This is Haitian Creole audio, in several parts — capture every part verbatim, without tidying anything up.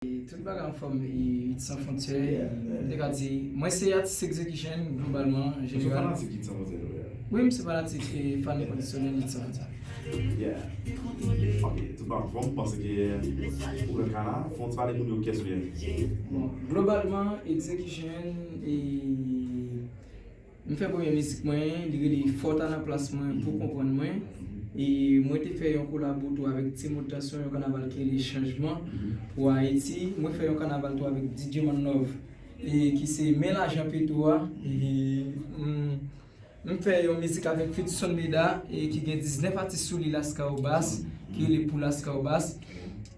Tout bagay anfòm, Hit Sans Frontières. M te ka di, mwen se atis Execution, globalman, an jeneral. Ou se fanatik Hit Sans Frontières, wi? Wi, m se fanatik e fan enkondisyonèl Hit Sans Frontières. Yeah. Ok, tout bagay anfòm, m panse ke ou pran ka la, fè yon ti pale moun yo kiyès ou ye. Bon, globalman, Execution, e M fè premye mizik mwen, li rele Fò w ta nan plas mwen pou w konprann mwen. E mwen te fè yon kolabo tou avèk Timote Tansion, yon kanaval ki rele Chanjman pou Ayiti. Mwen fè yon kanaval tou avèk D J Man Love, e ki se Men Lajan Petro a. E m, m fè yon mizik avèk Fedson Meda, e ki gen diznèf atis sou li, Lascahobas, ki rele Pou Lascahobas.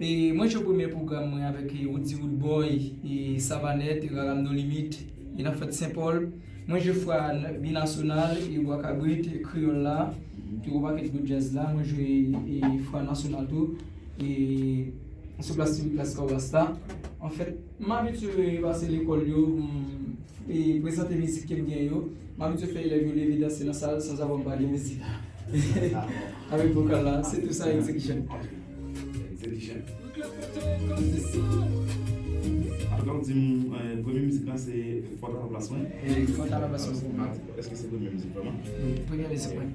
E mwen jwe premye pwogram mwen avèk, e, Roody Roodboy, e Savanèt, e Raram No Limit, e nan fèt Sen Pòl. Mwen jwe fwa n-, binasyonal, e Bwa Kabrit, e Kreyòl la, ki gwo pakèt gwo djaz la. Mwen jwe, e fwa nasyonal tou, e sou plas piblik Lascahobas la. Anfèt, m abitye pase lekòl yo, m, e prezante mizik ke m gen yo. M abitye fè elèv yo leve danse nan sal sanzavwa m pa gen mizik. Avèk vokal la, se tou sa, Execution. Ok. Execution. Antouka, w di m, eh, premye mizik lan se Fò w ta nan plas mwen. E Fò w ta nan plas mwen. Ah, èske se premye mizik vrèman? Wi, premye mizik mwen.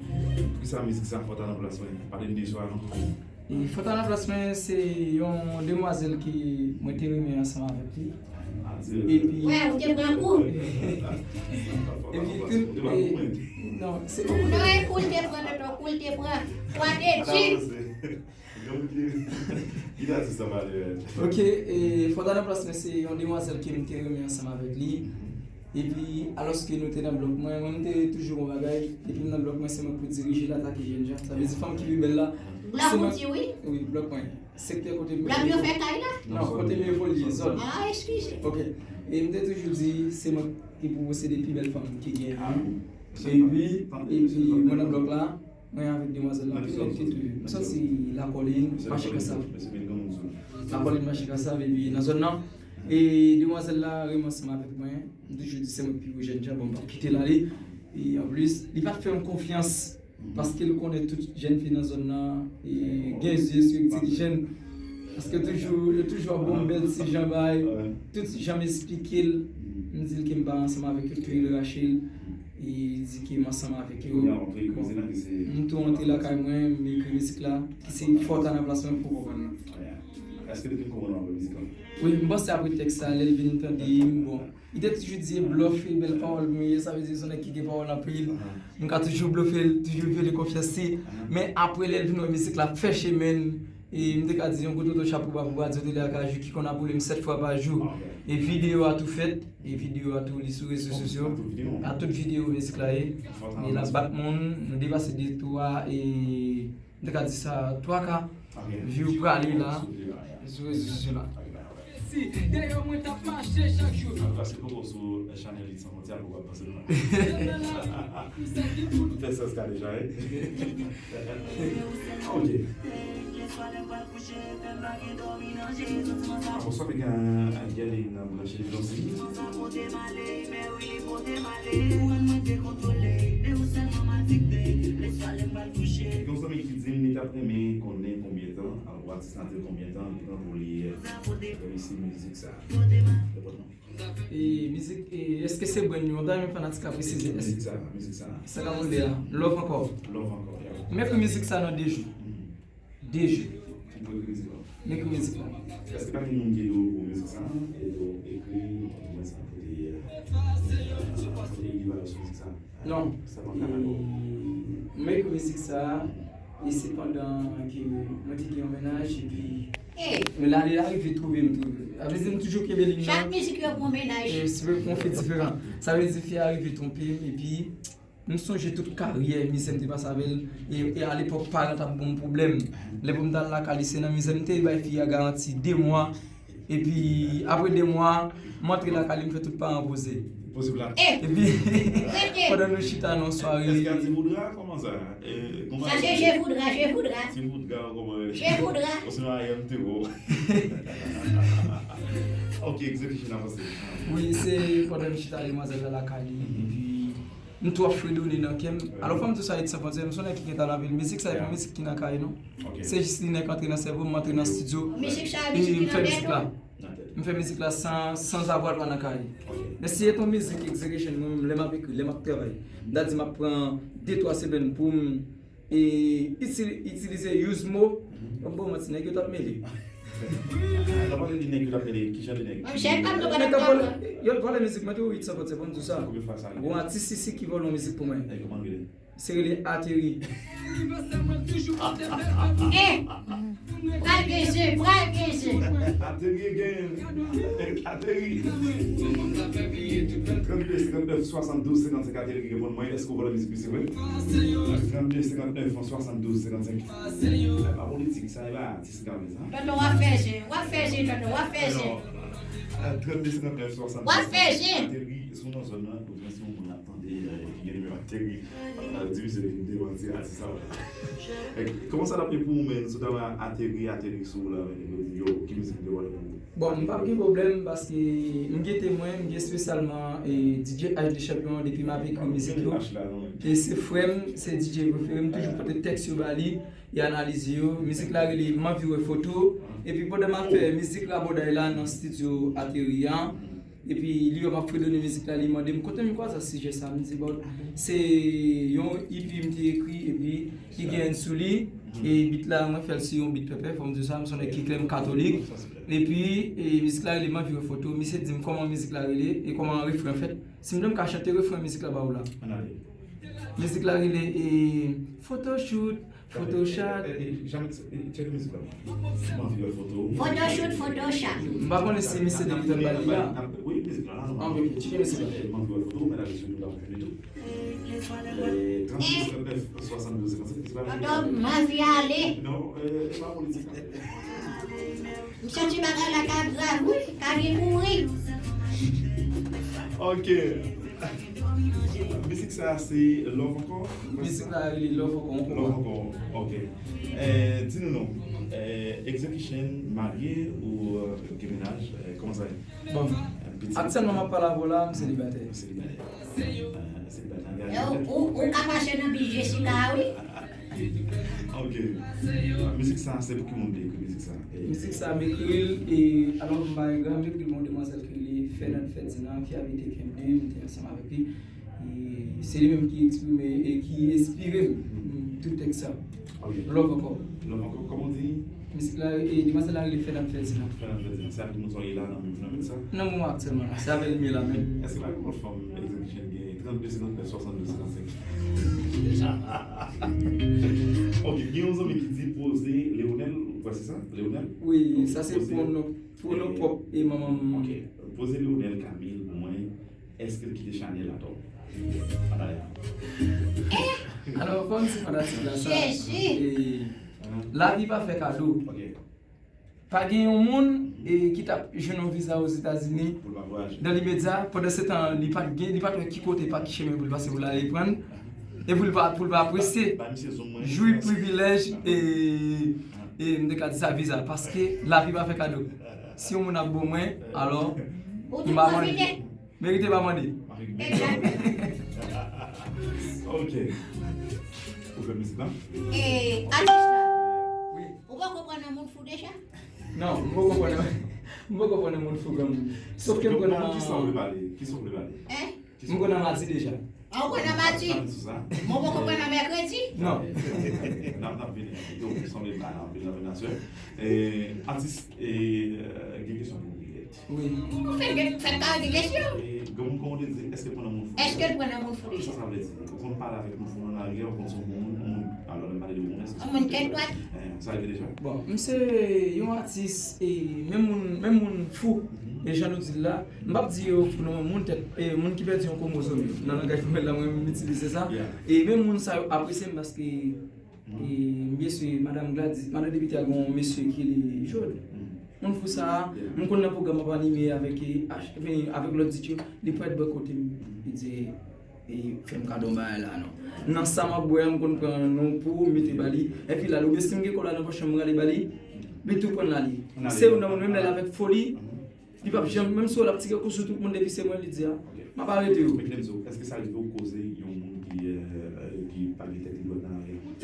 Poukisa mizik sa, Fò w ta nan plas mwen? Pale m de istwa a non. E Fò w ta nan plas mwen, se yon demwazèl ke mwen te renmen ansanm avèk li. Ah, dirèk. Epi, wè, ou te pran kou. Epi, tout, e, non, se pa kou. Non, e kou l te pran, tonton, kou l te pran. Fwa te di. Granmoun ki, ki ta di sa pale, wè. Ok, e Fò w ta nan plas mwen, se yon demwazèl ke m te renmen ansanm avèk li. Epi, alòske nou te nan blòk mwen, mwen, m te toujou yon bagay, depi m nan blòk mwen, se mwen k pou dirije l, atake jèn jan. Sa vle di, fanm ki pi bèl la, blòk ou di wi? Wi, blòk mwen. Sektè kote m, blòk yo fè kay la? Non, kote m evolye, zòn. Ah, eskize. Ok. E m te toujou di, se mwen ki pou posede pi bèl fanm ki genyen an. Epi, epi, mwen nan blòk la, mwen avèk demwazèl la, ki nèg ki toujou. M sòti Lakòlin, Mache Kasav. Lakòlin, Mache Kasav, epi nan zòn nan. E demwazèl la renmen ansanm avèk mwen. M toujou di se mwen ki pi gwo jèn jan, bon, m p ap kite l ale. E anplis, li pa t fè m konfyans, paske l konnen tout jèn fi nan zòn nan, e gen zye sou Execution. Paske toujou, yo toujou ap ban m bèl ti jan bay. Tout jan m esplike l, m di l ke m pa ansanm avèk yo, ke l rache l. E li di ke m ansanm avèk yo. Bon, m tou antre lakay mwen, m ekri mizik la, ki se Fò w ta nan plas mwen pou w konprann mwen. Èske li vin konprann w apre mizik la? Wi, m panse apre tèks sa, lè l vin tande m, bon, li te toujou di e blòf, e bèl pawòl mwen ye, sa vle di se yon nèg ki gen pawòl anpil. M ka toujou blofe l, toujou vyole konfyans li. Men apre lè l vin wè mizik la ap fè chemen l, e m te ka di yon gwo toto chapo ba pou Radyo Tele Akajou ki konn ap woule m sèt fwa pa jou. E videyo a tou fèt, e videyo a tou li sou rezo sosyo. A tout videyo mizik la ye. E l ap bat moun, nou depase de twa, e m te ka di sa, twa ka view prale la sou rezo sosyo la. Si dèyè mwen t ap mache chak jou. Antouka, si l poko sou chanèl Hit Sans Frontières, poko ap panse l non. Fè sans ka deja, wi. Ok. Ah, bonswa, mwen gen, eh, Gerline Blanchet Johnson. Gen yon zanmi ki di m li t ap renmen konnen konbyen tan, alò, atis la te konbyen tan li pran pou li, eh, reyisi mizik sa. E mizik, e, èske se brand new? M ta renmen fanatik la presize. Mizik sa, mizik sa. Sa k ap woule a? Love Ankò. Love Ankò, yeah. M ekri mizik sa nan de jou. De jou. Ou ekri mizik la? M ekri mizik la. Èske pa gen moun ki ede w pou mizik sa? Ede w ekri, oubyen sa pote, eh, pote ide ba yo sou mizik sa? Non. Sa pa ka dakò. E, m ekri mizik sa, e se pandan ke mwen te gen yon mennaj, epi men lale la rive twouve m tou. Sa vle di m toujou kenbe liy nan. Chak mizik yo pou yon mennaj. E se pou yon fi diferan. Sa vle di fi a rive twonpe m, epi m sonje tout karyè, mizè m te pase avè l. E, e alepòk, paran t ap ban m pwoblèm. Lè pou m t al lakay li, se nan mizè m te bay fi a garanti de mwa. Epi, apre de mwa, m antre lakay li, m fè tout paran poze. Poze plat. Epi, pandan nou chita nan sware. Èske a ti voudra? Kòman sa? Sa se je voudra, je voudra. Ti voudra, kòman? Je voudra. Ou se maryam te wo. Ok, Execution avanse. Wi, se pandan nou chita demwazèl la lakay li, epi m twò fredone nan kè m. Alò, fò m di w sa, Hit Sans Frontières, m se yon nèg ki gen talan anpil. Mizik sa, e pa yon mizik ki nan kay, non. Se jis li nèk antre nan sèvo m, m antre nan estidyo, e m fè mizik la. M fè mizik la san, san zavwa lwa nan kay. Men si se yon mizik execution, mwen menm, lè m ap ekri, lè m ap travay, m ta di m ap pran de twa semèn pou m e, itili-, itilize use mo. Bon, bon, manti, nèg yo t ap mele. Lè w pale de nèg yo t ap mele, ki jan de nèg? Nèg k ap vòlè, yo t vòlè mizik mwen tou, Hit san fòt se bon, m di w sa. Konbyen fwa sa rive? Gon atis isi ki vòlè yon mizik pou mwen. Nèg yo kòman rele? Se rele Ateri. Eh! Pral gen je, pral gen je. Ateri again. Ateri. Trannde senkannèf swasanndouz senkannsenk, Ateri ki reponn mwen, èske w vòlè mizik misye vre? Trannde senkannèf swasanndouz senkannsenk. E pa politik, sa e pa atis k ap fè sa. Tonton, w ap fè je, w ap fè je, tonton, w ap fè je. Trannde senkannèf swasanndouz. W ap fè je. Ateri, si w nan zòn nan, oubyen si yon moun ap tande, eh, ki gen nimewo Ateri, eh, divize vin demanti atis sa. Eh, kòman sa t ap ye pou ou menm, si w ta wè Ateri ateri sou ou la, men yo di, yo, ki mizik ou te vòlè pou ou? Bon, m p ap gen pwoblèm, paske m gen temwen, m gen espesyalman, eh, D J H de Champion, depi m ap ekri mizik yo. E se frè m, se D J prefere m, toujou pote tèks yo ba li, li analize yo. Mizik la rele M anvi wè foto. Epi pandan m ap fè mizik rabòday la nan estidyo Ateri an, epi li wè m ap fredone mizik la, li mande m kote m kwaze ak sijè sa. M di, bon, se yon E P m te ekri, epi ki gen sou li. E beat la, mwen fè l sou yon beat pèpè, fò m di w sa, m se yon nèg ki klè, m katolik. Epi, e mizik la rele M anvi wè foto. Misye di m kòman mizik la rele e kòman refren an fèt. Si m vle, m ka chante refren mizik la ba ou la. Ann ale. Mizik la rele, e, Photoshoot, Photoshoot. Eh, eh, eh, janm, eh, tcheke mizik la. M anvi wè foto. Photoshoot, Photoshoot. M pa konnen si misye te gentan ba li a. Wi, mizik la, la, non. Ah, ok, ok, tcheke mizik la. M anvi wè foto, men la, misye tou la, tou. Eh, trannde senkannèf swasanndouz senkannsenk, mizik la. Tonton, m anvi ale. Non, eh, e pa politik. M santi bagay la ka grav, wi, ka gen mouri. Ok. Mizik sa a se Love Ankò? Mizik la rele Love Ankò, Love Ankò. Love Ankò, ok. Eh, di nou non. Eh, execution, marye ou, eh, gen mennaj? Eh, kòman sa ye? Bon, aktyèlman m ap pale avè w la, m selibatè. Selibatè. Eh, selibatè angaje. Ou, ou, ou ka mache nan bi Jesika, wi. Ok. Mizik sa, se pou ki moun te ekri mizik sa? Mizik sa, m ekri l, e, alò, m pa regrè, m ekri l pou yon demwazèl ki rele Fernand Ferdinand, ki abite Camden, m te ansanm avèk li. E se li menm ki eksprime, e ki enspire m, tout tèks sa. Ok. Love Ankò. Love Ankò, kòman w di? Mizik la, e, demwazèl la rele Fernand Ferdinand. Fernand Ferdinand. Se avèk moun sa w ye la nan, nan men sa? Nan moman aktyèlman la, se avè l m ye la menm. Èske pa gen lòt fanm execution gen trannde senkannèf swasanndouz senkannsenk? Ok, gen yon zanmi ki di poze Leonel, ou kwè se sa? Leonel? Wi, sa se pwonon, pwonon pwòp e manman m. Ok, poze Leonel Camille pou mwen, èske l kite Chanel atò? Ann ale. Alò, fò m di fanatik la sa. Jezi! E, lavi pa fè kado. Ok. Pa gen yon moun, e, ki t ap jwenn yon viza Ozetazini nan limedya, pandan se tan li pa t gen, li pa t wè ki kote, pa ki chemen pou l pase pou l ale pran, e pou l pa, pou l pa prese jwi privilèj, e, e m te ka di sa, viza, paske lavi pa fè kado. Si yon moun ap bon mwen, alò, m pa mande. Merite pa mande. Ok. Ou fè mizik la? E, atis la. Wi. Ou poko pran nan moun fou deja? Non, m poko pran nan, m poko pran nan moun fou granmoun. Sof ke m pran nan... Kisa w vle pale? Kisa w vle pale? Hein? M pran nan madi deja. Ah, ou pran nan madi? Mwen poko pran nan mèkredi? Non. N ap, n ap vini. Donk, sanble m pa nan anpil nan menasyon. Eh, atis, eh, gen kesyon pou ou, Juliette. Wi. Ou fè, fè kare de kesyon. Eh, gen moun, kòman w te di, èske l pran nan moun fou? Èske l pran nan moun fou deja? Kisa sa vle di? Ou konn pale avèk moun fou nan lari a, ou konn se yon moun, moun, alò, lè m pale de moun, èske se moun tèt dwat? Eh, sa rive deja? Bon, m se yon atis, e menm moun, menm moun fou, e jan nou di l la, m p ap di yo fou non, moun tèt, e moun ki pèdi yon kwomozòm yo, nan langaj fòmèl la, mwen menm m itilize sa. E menm moun sa yo apresye m paske, e, byen si madanm Gladys, madanm depite a, gen yon mesye ki rele Jod. Moun fou sa a, m konn nan pwogram m ap anime avèk, e, H, avèk lòt D J yo, li parèt bò kote m. Li di, e, fè m kado yon bagay la, non. Nan sa m ap bwè a, m konn pran non pou m mete ba li. Epi la, oubyen si m gen kòb la nan pòch mwen, m rale ba li, li tou pran l ale. Se youn nan moun, menm lè l avèk foli, li p ap janm, menm si w wè l ap tire kou sou tout moun, depi se mwen, li di a, m ap arete yo. Men kite m di w, èske sa rive w koze yon moun ki, eh, ki pa gen tèt li dwat nan lari a? Ou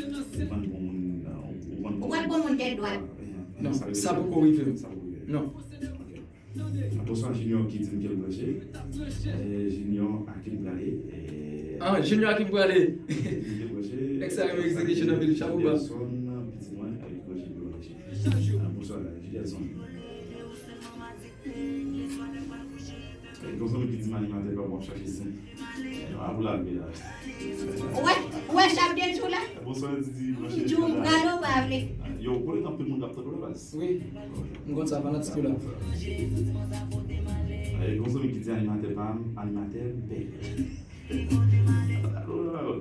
pran pou moun, eh, ou pran pou... Ou pran pou moun tèt dwat? Non, sa poko rive m. Sa poko rive. Non. Ok. Bonswa Junior ki di m ke l branche. Eh, Junior a ki m prale. Eh, Ah, Junior a ki m prale. Ki branche. Nèg sa renmen egzekisyon nan vil Chabouba. Anderson, pitit mwen, avèk Roger Boulanger. Ah, bonswa, Julielson. Eh, gon zanmi ki di m animatè pa bon chache sen. Eh, a pou lave la. Ou wè, ou wè chap de tou la? Bonswa, Didi, branche. Di w m prale ou pa vle. Yo, konnen anpil moun k ap tande w la, baz. Wi, m konn sa, fanatik yo la. Eh, gon zanmi ki di animatè pa m, animatè bèl. Nou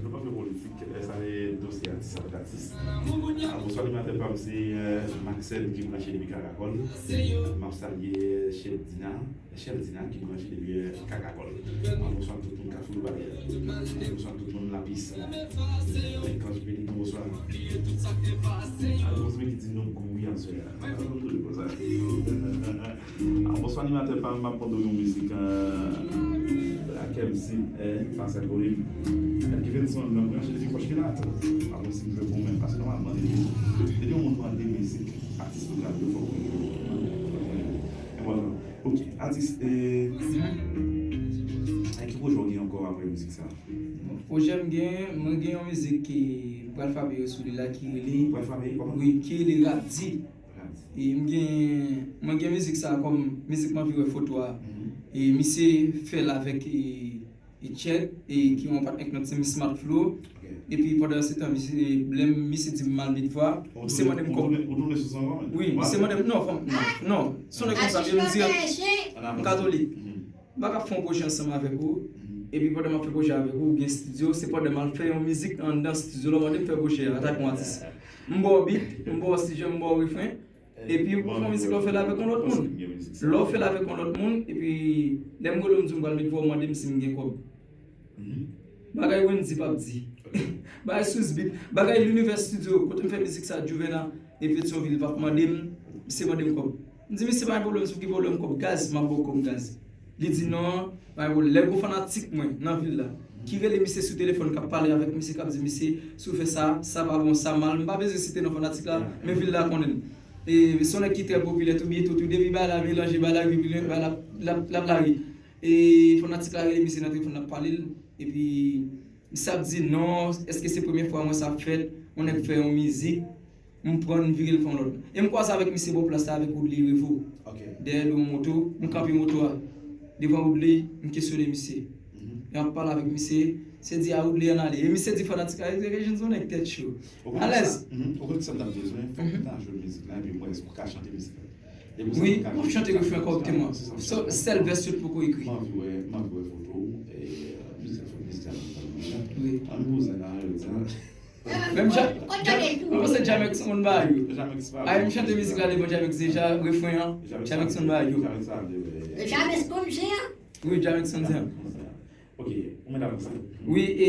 pa fè politik, eh, sa se dosye atis avèk atis. Ah, bonswa animatè pa m, se, eh, Maxène ki branche depi Kakakòl. M ap salye Chèf Dina, Chèf Dina ki branche depi, eh, Kakakòl. Ah, bonswa tout moun k ap sou pale a. Bonswa tout moun lapis. Lekanj Beni, bonswa. Ah, gon zanmi ki di nou gou wi aswè a. Ah, nou tou konsa. Ah, bonswa animatè pa m, m ap mande w yon mizik, eh, ak M C, eh, Pascal Colim. Givenson, nan branche depi Fòchkilat. Pa konn si m jwe bon menm, paske nòmalman depi, depi yon moun mande mizik, atis lokal yo fòk ou jwe. Enpòtan. Ok, atis, eh, eh, ki pwojè w gen ankò apre mizik sa? Pwojè m gen, mwen gen yon mizik ki m pral frape yo sou li la ki rele Pral frape kòman? Wi, ki rele Rap Di. E m gen, mwen gen mizik sa kòm mizik m anvi wè foto a. E misye fè l avèk e, e Chad, e ki yon patnè k nan Team Smart Flow. Epi pandan se tan, misye, lè misye di m m al met vwa, misye mande m kòb. Ou tounen sou son kòman? Wi, misye mande m, non, fò m, non, non, son nèg konsa, men m dirèk, m katolik. M pa ka fè yon pwojè ansanm avèk ou, epi pandan m ap fè pwojè avèk ou, ou gen estidyo, se pandan m al fè yon mizik anndan estidyo la, w mande m fè pwojè a, antanke yon atis. M ba w beat, m ba w sijè, m ba w refren, epi ou fè yon mizik la, w fè l avèk yon lòt moun. Lè w fè l avèk yon lòt moun, epi lè m rele w, m di w m pral met vwa, w mande m si m gen kòb. Bagay Wendy p ap di. Bagay Swizz Beatz. Bagay L'Univers Studio. Kote m fè mizik sa, Juvena e Petyonvil p ap mande m, misye mande m kòb. M di misye pa gen pwoblèm, si w gen pwoblèm kòb gaz, m ap ba w kòb gaz. Li di non, pa gen pwoblèm. Lè gon fanatik mwen nan vil la, ki rele misye sou telefòn, k ap pale avèk misye, k ap di misye, si w fè sa, sa pa bon, sa mal. M pa bezwen site non fanatik la, men vil la konnen l. E se yon nèg ki trè popilè tou, byento tou, depi bagay la melanje, bagay la vibrile, bagay la, l ap, l ap lari. E fanatik la rele misye nan telefòn, l ap pale l. Epi misye ap di non, èske se premye fwa mwen sa ap fèt? Yon nèg fè yon mizik, m pran l, m vire l fè yon lòt. E m kwaze avèk misye bò plas la avèk Woodley Revo. Dèyè do yon moto, m kanpe moto a devan Woodley, m kesyone misye. E m ap pale avèk misye, misye di a Woodley ann ale. E misye di fanatik la, Egzekisyon se yon nèg tèt cho. Alèz. Ou konn sa m t ap bezwen? Fòk m ta jwe mizik la, epi m wè èske ou ka chante mizik la. Wi, m ap chante refren kòrèkteman. Sèl vès yo t poko ekri. M anvi wè, m anvi wè foto w, e, mizik, mizik la. Wi. An nou bouzen la, yo di. Menm jan. Mwen panse Jamex konn ba yo. Ay, m chante mizik la devan Jamex deja, refren an, Jamex konn ba yo. Jamex konn se an. Wi, Jamex konn se an. Ok, ou mèt avanse. Wi, e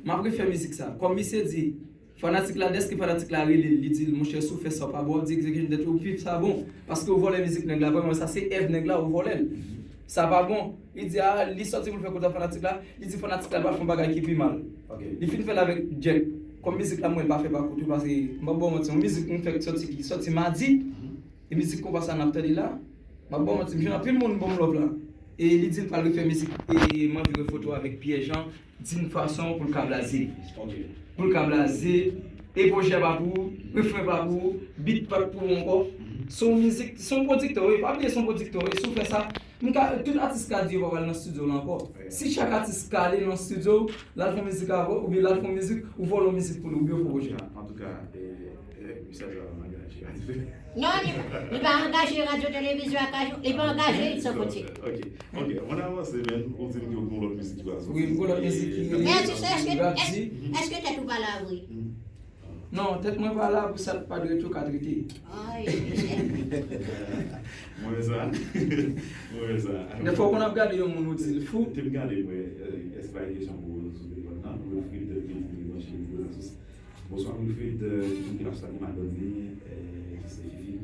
m ap refè mizik sa. Kòm misye di, fanatik la, dèske fanatik la rele l, li di l, monchè, si w fè sa, w pa bon, w ap di Egzekisyon tèt ou, pi sa bon. Paske w vòlè mizik nèg la, vrèman, sa se èv nèg la, ou vòlè l. Sa pa bon. Li di, a, li sòti pou l fè kontan fanatik la, li di fanatik la, l pral fè yon bagay ki pi mal. Li fin fè l avèk Jack. Kòm mizik la, mwen, l pa fè pa kout, paske m p ap ba w manti, yon mizik m fèk sòti ki sòti madi. E mizik konpa sa n ap tande la, m ap ba w manti, m jwenn anpil moun ban m love la. E li di l pral refè mizik, e m anvi wè foto avèk Pierre Jean, di n fason pou l ka blaze. Pou l ka blaze, e pwojè pa pou ou, refren pa pou ou, beat pa pou ou ankò. Se yon mizik, se yon pwodiktè, wi, pa bliye se yon pwodiktè, wi, si w fè sa, m ka, tout atis ka di yo pa pral nan estidyo la ankò. Si chak atis ka ale nan estidyo, l al fè yon mizik avè w, oubyen l al fè yon mizik, ou vòlè yon mizik pou li, oubyen w fè yon pwojè. Antouka, e, e, mesaj la pa angaje. Non, li, li pa angaje radyo televizyon ak ajou, li pa angaje Ilson Kotik. Ok, ok, ann avanse, men, ou di m ke ou gen yon lòt mizik ki pral sòti. Wi, m gen lòt mizik ki rele Men, èske, èske, Rap Di. Èske tèt ou pa la vre? Non, tèt mwen pa la pou sa k pa dwèt yo ka trete. Ay, Mwen sa. Mwen sa. Dèfwa ou konn ap gade yon moun ou di l fou. Te m gade, mwen, e, èske pa gen kesyon pou ou sou telefòn nan? Wilfrid, e, ki di li branche li pou la sous. Bonswa Wilfrid, e, ki di l ap salye madanm li, e, ki se Fifi.